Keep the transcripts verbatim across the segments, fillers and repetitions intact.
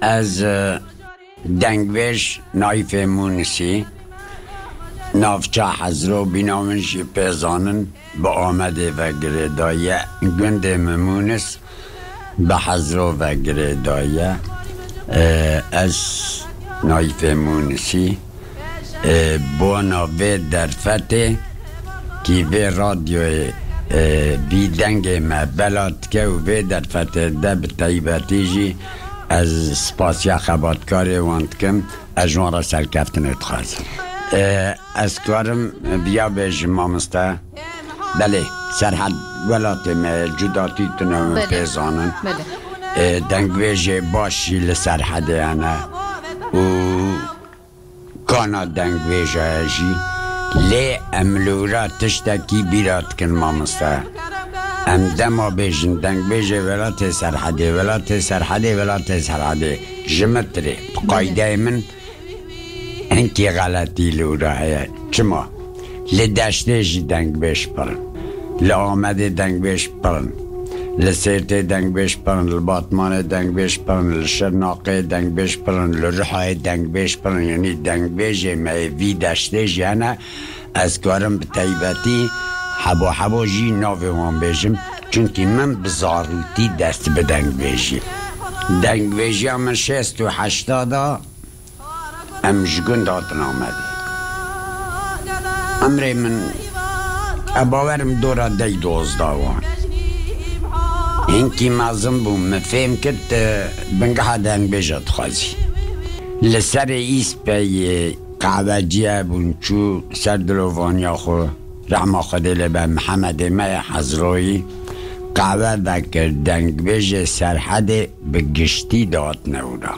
Ez, e, dengbêj Naîfê Mûnisî, navça Hezro, bîna min jî pê zanin, bi Amedê ve girêdaye. Gundê min Mûnis bi Hezro ve girêdaye. E, ez Naîfê Mûnisî, e, bona vê derfetê kî vê radyoyê, e, vî dengê me bela dike û vê derfetê de bi taybetî jî ez spasiya xebatkarê wan dikim. Ez ji wan re serkeftinê dixwazim. E, ez karim viya bêjim, mamoste. Belê, Serhed welatê me ye, cudatî tune min Belê. pê zanin. Belê. E, dengbêjê baş jî li Serhedê hene û kana dengbêja ye jî. Lê em li wira tiştekî bîra dikin, mamoste. Em dema bêjin dengbêjê welatê Serhedê, welatê Serhedê, welatê Serhedê, ji min tirê. Bi qaydeyê min hinkî xeletî li wira heye. Çima? Li Deştê jî dengbêj pir in. Li Amedê dengbêj pir in. Li Sêrtê dengbêj pir in, li Batmanê dengbêj pir in, li Şirnaqê dengbêj pir in, li Rihayê dengbêj pir in. Yanî dengbêjê me yê vî deştê jî hene. Ez karim bi taybetî hebo hebo jî navê wan bêjim. Çunkî min bi zarûtî dest bi dengbêjî. Dengbêjiya min şêst û heşta da Em ji gund hatin Amedê. Emrê min, e, bawerim dora dey dozda wan. Hinkî mezin bûm, min fêm kir tu bingeha dengbêja dixwazî. Li serê Îspeyê qehwecî hebûn, çû ser dilovaniya xwe, rehma Xwedê lê be, Mihemedê me ye Hezroyî, qehwe vekir, dengbêjê Serhedê bi giştî dihatine wira.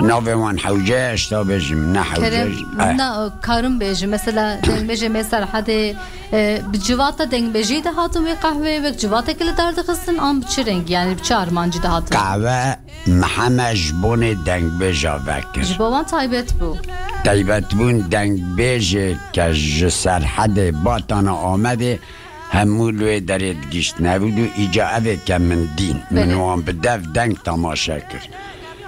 Navê wan hewce ye, ez ta bêjim, ne hewce Kerem, jî. Eh. Na, karim bêjim. Mesela, dengbêjê me Serhedê, e, bi civata dengbêjî de hatin wê qehweyê, wek civateke li dar dixistin, an bi çi rengî, yani bi çi armancî de hatin? Qehwe Miheme ji bonê dengbêja vekir. Ji bo wan taybet bû. Taybetbûn dengbêjê ke ji Serhedê batana Amedê, hemû li wê derê digihîşt. Nevûd û îca evê ke min dîn. Min Belê. wan bi dev deng temaşe kir.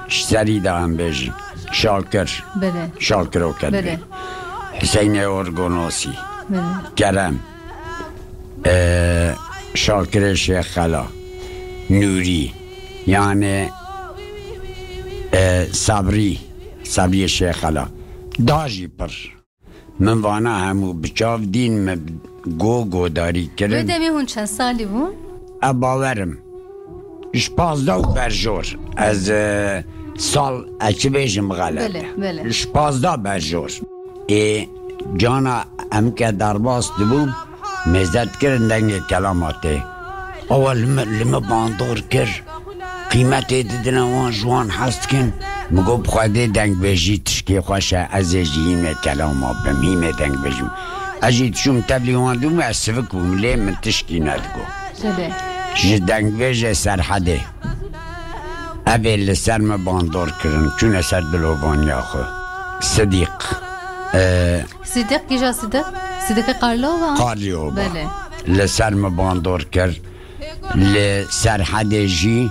Ji serî de em bêjin. Şakir. Belê. Şakir Okedbê. Belê. Hüseynê Orgonosî. Belê. Kerem. Ee, Şakirê Şêxela. Nûrî. Yani, ee, Sabrî. Sabriyê Şêxela. Da jî pir. Min vana hemû bi çav dîn, min go godarî kirin. Wê demê hûn çend salî bûn? E, bawerim. Ji pazdeh û berjor. Ez, e, sal, e, çi bêjim xelet. Belê, belê. Ji pazdeh berjor. Ê, cana em ke derbas dibûn, mêze dikirin dengê kelama tê. Awa li min, li min bandor kir. Qîmetê didine wan, ji wan hez dikin. Min got, bi Xwedê dengbêjî tişkê xweş e, ez ê jî hîmê kelama bim, hîmê dengbêjî bim. Ez jî diçûm tevlî wan dibûm, ez sivik bûm, lê min tişkî nedigot. Belê. Ji dengbêjê Serhedê. Ev ê li ser min bandor kirin, çûne ser dilovaniya xwe. Sidîq. E, Sidîq, kîja Sidîq? Sidîqê Qarlova? Qarlova. Belê. Li ser min bandor kir. Li Serhedê jî,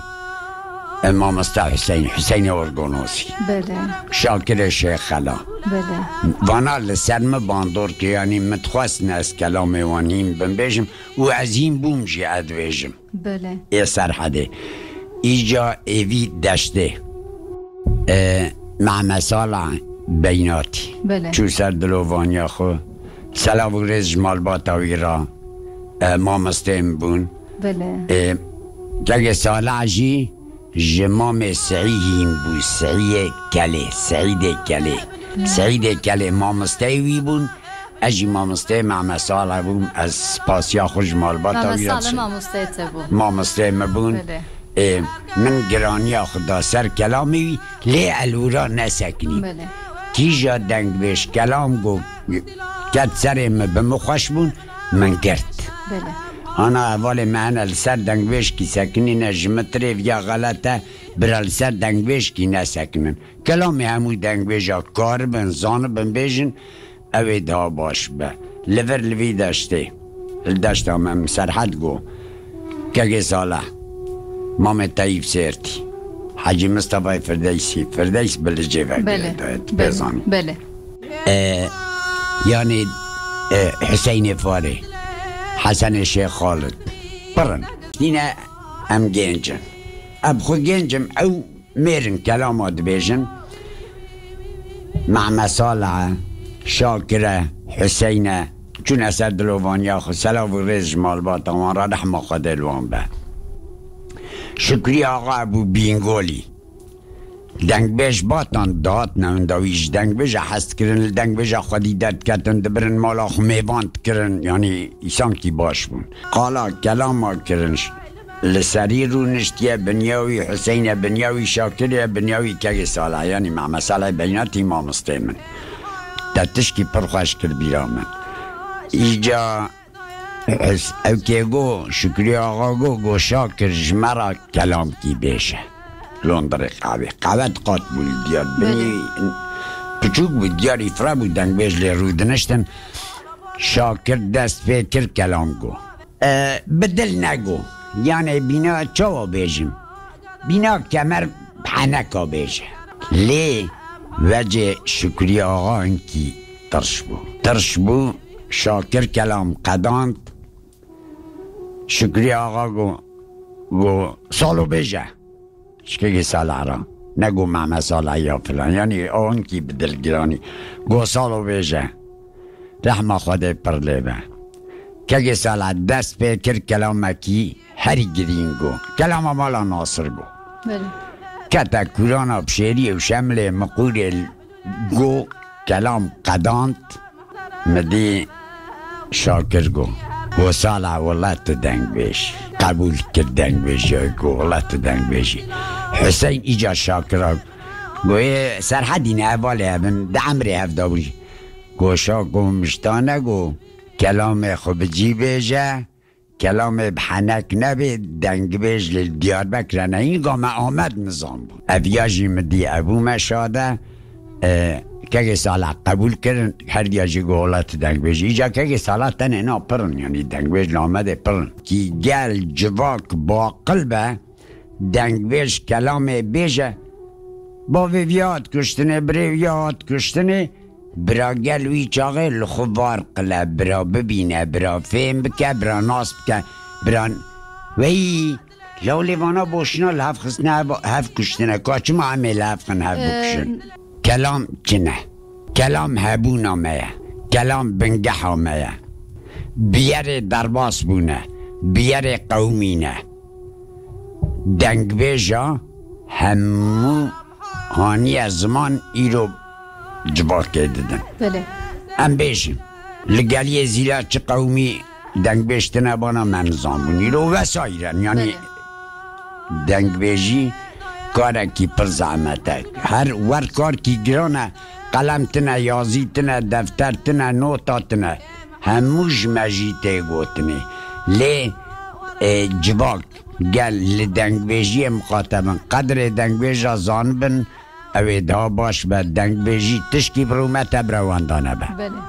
e, mamosta Hüseyin, Hüseyin Orgonosî. Belê. Şakirê Şêxela. Belê. Vana li ser min bandor kir, yanî min dixwest ez kelamê wan hîn bim bêjim û ez hîn bûm jî ez dibêjim. Belê. Ê Serhedê. Îca êvî deştê. E, Mehmet Sala Beynatî. Belê. Çû ser dilovaniya xwe. Selav û rêz ji malbata wî re. E, mamosteyê min bûn. Belê. E, Kegê Sala jî ji mamê Seî hîn bû. Seîyê Kelê. Seîdê Kelê. Belê. Seîdê Kelê mamosteyê wî bûn. Ez jî mamosteyê Mehmet Salih bûm, ez spasiya xwe ji malbata Mehmet wî re Salih dikim. Mamosteyê te bû. Mamosteyê me bûn. Belê. Ê, min giraniya xwe da ser kelamê wî, lê ez li wira nesekinî. Belê. Kîja dengbêj kelam got, ket serê min, bi min xweş bûn, min girt. Belê. Ana hevalê me hene li ser dengbêjkî sekinîne, ji min tirê viya xelet e, bira li ser dengbêjkî nesekinin. Kelamê hemû dengbêja karibin, zanibin bêjin, ew ê daha baş be. Li vir li vî deştê, li deşta me min Serhed got, Kegê Saleh, Mamê Teyîb Sêrtî, Hecî Mistefayê Firdeysî, Firdeys bi licê ve Belê, girêdayê, tu belê, pê zanî. Belê. E, yanî, e, Hüseynê Farê, Hesenê Şêx Xalid, pir in. Yine em gênc in. Em xwe gênc in, ew mêr in, kelama dibêjin. Mehmet Salih e, Şakir e, Hüseyn e, çûne ser dilovaniya xwe, selav û rêz ji malbata wan re, rehma Xwedê li wan be. Şükrî Axa bû Bîngolî. Dengbêj batan dihatine winda wî ji dengbêja hez dikirin, li dengbêja xwedî derdiketin, dibirin mala xwe mêvan dikirin, yanî îsankî baş bûn. Qala kelama kirin, li serî rûniştiye, binya wî Huseyne, binya wî Şakir ye, binya wî Kegê Salih, yanî Mehmet Salih Beynatî mamostê min. Te tişkî pir xweş kir bîra min. Îca Ez, ew kê go, Şükrî Axa go, go Şakir ji me re kelamkî bêje. Londirê qehwê. Qehwe diqat bû li diyar. Binî Belê. Piçûk bû, diyarî fire bû, dengbêj lê rû diniştin. Şakir dest pê kir, kelam go. E, bi dil nego. Yanê bîna çawa bêjim? Bîna kemer heneka bêje. Lê vecê Şükrî Axa hinkî tirş bû. Tirş bû, Şakir kelam qedand. Şükrî Axa go, go, salo bêje. Şikegê Salih ra. Nego Mehmet Salih ya filan. Yanî o hinkî bi dilgiranî. Go salo bêje. Rehma Xwedê pir lê be. Kegê Salih dest pê kir, kelamekî herî girîng go. Kelama mala Nasir go. Belê. Kete kûrana Pişêriyê û Şemlê Miqûrê go, kelam qedand, mi dî Şakir go. Go Salih, wele tu dengbêj. Qebûl kir dengbêjiya, go wele tu dengbêjî. Hüseyn îca Şakira go, ê Serhedî ne hevalê hev in, di emrê hev de bû jî. Go Şako, miştane go, kelamê xwe bi cî bêje, kelamê bi henek nebê, dengbêj li Diyarbekir e, ne, înga me Amed nizan bû. Ev ya jî mi dî, ev bû me şade, e, Kegê Salih qebûl kirin, her diya jî go wele tu dengbêj. Îca Kegê Salih tenê na pir in, yanî dengbêj li Amedê pir in. Kî gel civak baqil be, dengbêj kelamê bêje, bavê viya hat kuştinê, birê viya hat kuştinê, bira gel wî çaxê li xwe var qile, bira bibîne, bira fêm bike, bira nas bike, bira weyî, lawlê vana boşina li hev xistine, hev, hev kuştine, ka çima em ê li hev xin, hev bikuşin? Em, Kelam çi ne? Kelam hebûna me ye. Kelam bingeha me ye. Biyerê derbas bûne. Biyerê qewmî ne. Dengbêja hemû haniye ziman îro civakê didin. Belê. Em bêjin, li geliyê Zîla çi qewmî dengbêj tine bana me nizanbûn. Îro vesaîre, yanî Belê. Dengbêjî karekî pir zehmet e. Her wer karkî giran e. Qelem tine, yazî tine, defter tine, nota tine. Hemû ji me jî tê gotinê. Lê, e, civak gel li dengbêjiyê miqate bin. Qedrê dengbêja zanibin, ew ê daha baş be. Dengbêjî tişkî bi rûmete bira wenda nebe. Belê.